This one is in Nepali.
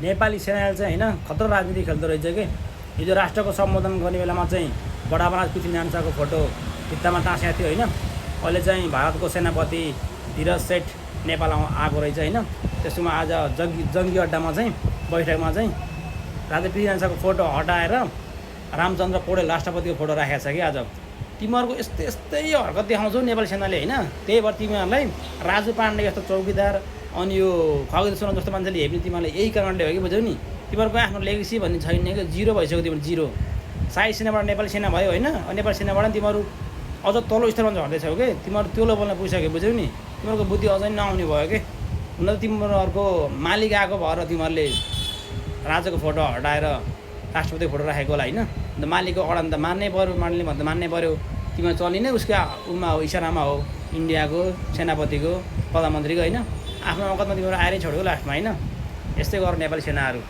नेपाली सेनाले चाहिँ होइन खतरा राजनीति खेल्दो रहेछ कि हिजो राष्ट्रको सम्बोधन गर्ने बेलामा चाहिँ बडा महाराज पृथ्वीनारायण शाहको फोटो भित्तामा टाँसेको थियो होइन। अहिले चाहिँ भारतको सेनापति धीरज सेठ नेपाल आएको रहेछ होइन। त्यसमा आज जङ्गी अड्डामा चाहिँ बैठकमा चाहिँ राजा पृथ्वीनारायण शाहको फोटो हटाएर रामचन्द्र पौडेल राष्ट्रपतिको फोटो राखेको छ कि आज। तिमीहरूको यस्तै हरकत देखाउँछौ नेपाली सेनाले होइन। त्यही भएर तिमीहरूलाई राजु पाण्डे जस्तो चौकीदार अनि यो खगेन्द्र सोरेन जस्तो मान्छेले हेप्ने तिमीहरूले यही कारणले हो कि बुझ्यौ नि। तिमीहरूको आफ्नो लेगेसी भन्ने छैन कि जिरो भइसक्यो तिमीहरू जिरो। साई सेनाबाट नेपाली सेना भयो होइन। नेपाली सेनाबाट तिमीहरू अझ तल्लो स्तरमा झर्दैछौ कि तिमीहरू त्यो लेभलमा पुगिसक्यो बुझ्यौ नि। तिमीहरूको बुद्धि अझै नआउने भयो कि। हुन त तिमीहरूको मालिक आएको भएर तिमीहरूले राजाको फोटो हटाएर राष्ट्रपतिको फोटो राखेको होला होइन। अन्त मालिकको अडान त मान्नै पऱ्यो, मान्ने भन्दा मान्नै पऱ्यो। तिमीहरू चल्ने नै उसको उमा हो, इसारामा हो, इन्डियाको सेनापतिको प्रधानमन्त्रीको होइन। आफ्नो औकातमा तिमीहरू आएरै छोड्यो लास्टमा होइन। यस्तै गर नेपाली सेनाहरू।